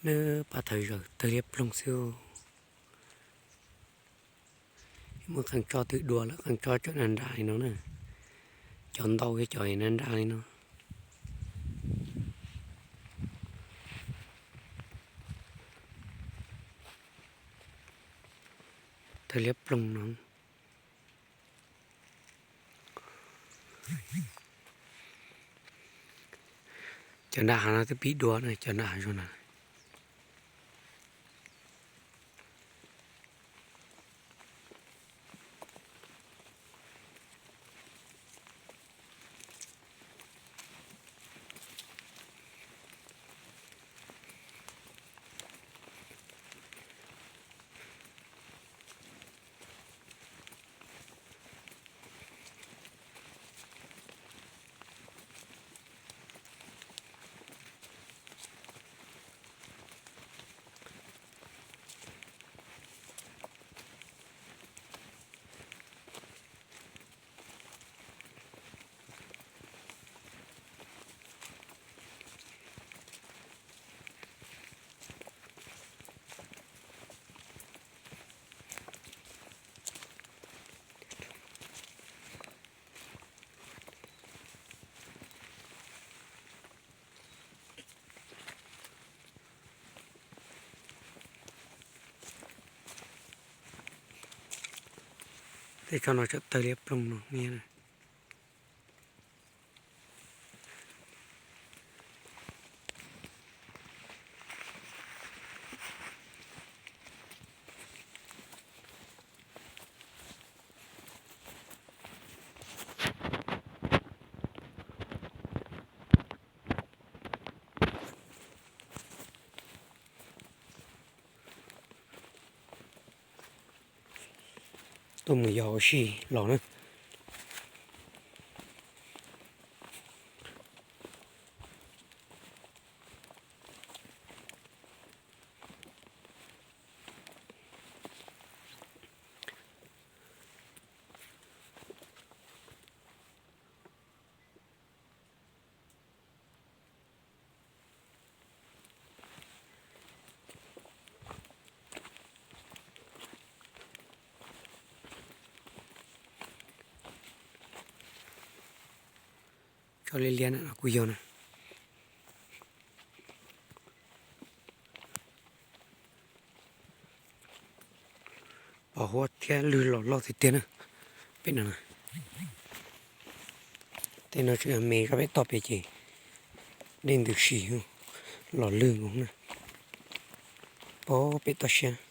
Nab pab thawv zaws tawg liab ploog xwb. Muab qee tsob twb dua lawm, qee tsob tseem nrag nrag li no na. Cov ntau thiab cov nrag nrag li no. Tawg liab ploog no. Cov nram hav no twb pib dua na, cov nram hav zoov na. Tej tsob no tseem tawg liab ploog no niab na. Tuaj mus yos ua si los na. Tsob liab liab na no kuj yog na. Pos huab thiab lwg los loj tiag tiag na. Pem no na. Tej no tseem me, zaj pem toj pem ces dej ntws si, los lwg nkoos na. Pos pem toj siab.